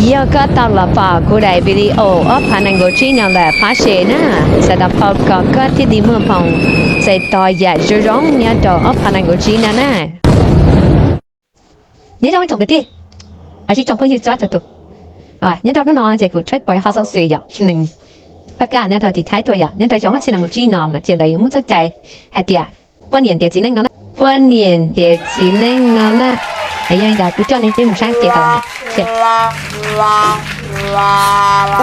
Yog koj tau los pom kuv daim video ob phav nees nkaum tsib no lawm pab share na, xav tau phau kom koj thiaj li muaj hmoo txais tos yam zoo zoo nyob rau ob phav nees nkaum tsib no na. Nyob zoo tsoom kwv tij, los sis tsoom phooj ywg txhua txhua tus, nyob rau hnub no ces kuv tshawb pom hauv xov xwm yom, neeg pab kaj nyob rau tim Thaib tuaj yom, nyob rau xyoo ob txhiab nees nkaum tsib no mas ces lawv yuav muaj txoj cai hais tias poj niam ntiav txiv neej no na, poj niam ntiav txiv neej no na. Yog li ntawd kuv coj nej peb mus saib ces tau.จ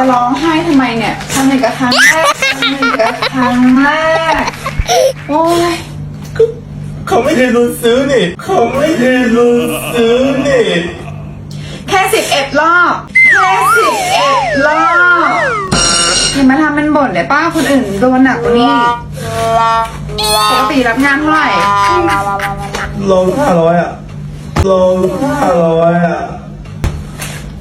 ะร้องไห้ทำไมเนี่ย ทำอย่างกับครั้งแรก ทำอย่างกับครั้งแรก โอ้ย เขาไม่เห็นหนังสือนี่ เขาไม่เห็นหนังสือนี่ แค่สิบเอ็ดรอบ แค่สิบเอ็ดรอบ อย่ามาทำเป็นบ่นได้ป้า คนอื่นโดนหนักกว่านี้อีก ปกติรับงานเท่าไหร่ ลงห้าร้อยอ่ะ ลงห้าร้อยอ่ะ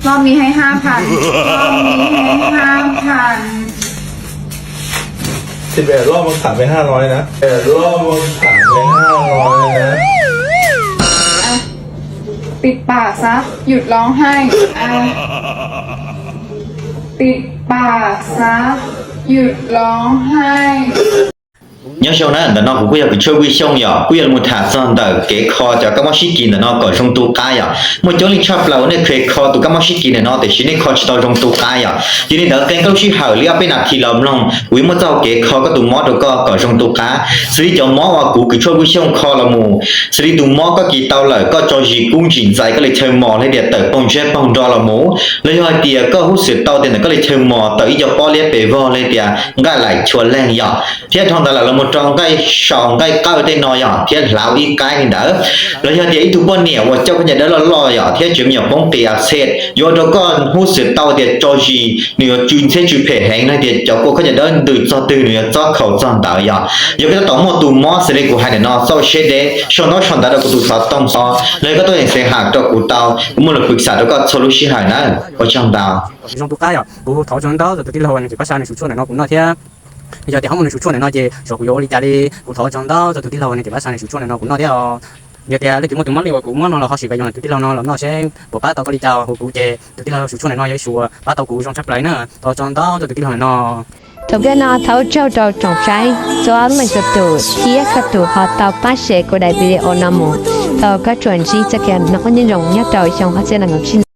รอบนี้ให้ห้าพัน รอบนี้ให้ห้าพัน สิบเอ็ดรอบมันขาดไปห้าร้อยนะ สิบเอ็ดรอบมันขาดไปห้าร้อยนะ อ่ะ ปิดปากซะ หยุดร้องไห้ อ่ะ ปิดปากซะ หยุดร้องไห้ Nyob zoo na, ntawm no kuv kuj yog kws tshuaj Vwj Xyooj yom, kuj yuav los tham txog ntawm kev kho cov kab mob sib kis ntawm no kom zoo tu qab yom. Muaj coob leej tshaj plaws uas nej kheev kho tus kab mob sib kis ntawm no tiam sis nej kho tsis tau zoo tu qab yom. Yog li ntawd qee koj lub sij hawm li ob peb nas this los mloog, kuv yuav muaj txoj hau kev kho koj tus mob rau koj kom zoo tu qab. Xws li cov mob uas kuv kws tshuaj Vwj Xyooj kho los mus, xws li tus mob koj kis tau lawm koj tso zis kub ntsim ntxais koj li chaw mos li tias tawm poog ntseb poog nro los mus, los yog hais tias koj hub xwm tau tias ntawm koj li chaw mos tawm ib co pob liab pes vog li tias nqaij laim chua leeg yom, thiab dhau ntawd lawm los mus rau nqaij sau nqaij qawj tej no yom, thiab hlauv ib qaib li ntawd. Los yog tias ib tug poj niam uas coj koj caj dawb loj loj yom, thiab tsev me nyuam poob qis a xej yuav ua rau koj hub xwm tau tias tso zis nws yuav tsw ntxhiab tsw phem heev no tias cov kua koj caj dawb ntws txog twg nws yuav txob khaus txog ntawd yom. Yog koj tab tom muaj tus mob xws li kuv hais ntawm no, txhob seb deb, sau ntaub sau ntawv rau kuv tus xov tooj xov, los yog koj tuaj yeem xeev ham rau kuv tau, kuv muaj lus pwv xam rau koj txhua lub sij hawm na. Ua tsaug ntau. Zoo tu qab yom, kuv thov ua tsaug ntau rau tus tij laug uas nws tseem pab xa nws sus tshuaj ntawm no kuv noj thiab. Yog tias ho muaj nws sus tshuaj ntawm no ces xyov kuv yuav ua li cas li. Kuv thov ua tsaug ntau rau tus tij laug uas nws tseem pab xa nws sus tshuaj ntawm no kuv noj thiab os. Yog tias leej twg muaj tus mob li uas kuv mob no los ho sim yuav tus tij laug no los noj seb puas pab tau koj li cas, hu kuv ces tus tij laug sus tshuaj ntawm no yog ib sus uas pab tau kuv zoo tshaj plaws na. Thov ua tsaug ntau rau tus tij laug ntawm no. Thaum kawg no thov ua tsaug rau tsoom saib txhua leej txhua tus thiab koj tus ho tau pab share kuv daim video no mus. Thov koj tsuas ntsib txoj kev noj qab nyob zoo nyob rau xyoo ob txhiab nees nkaum tsib.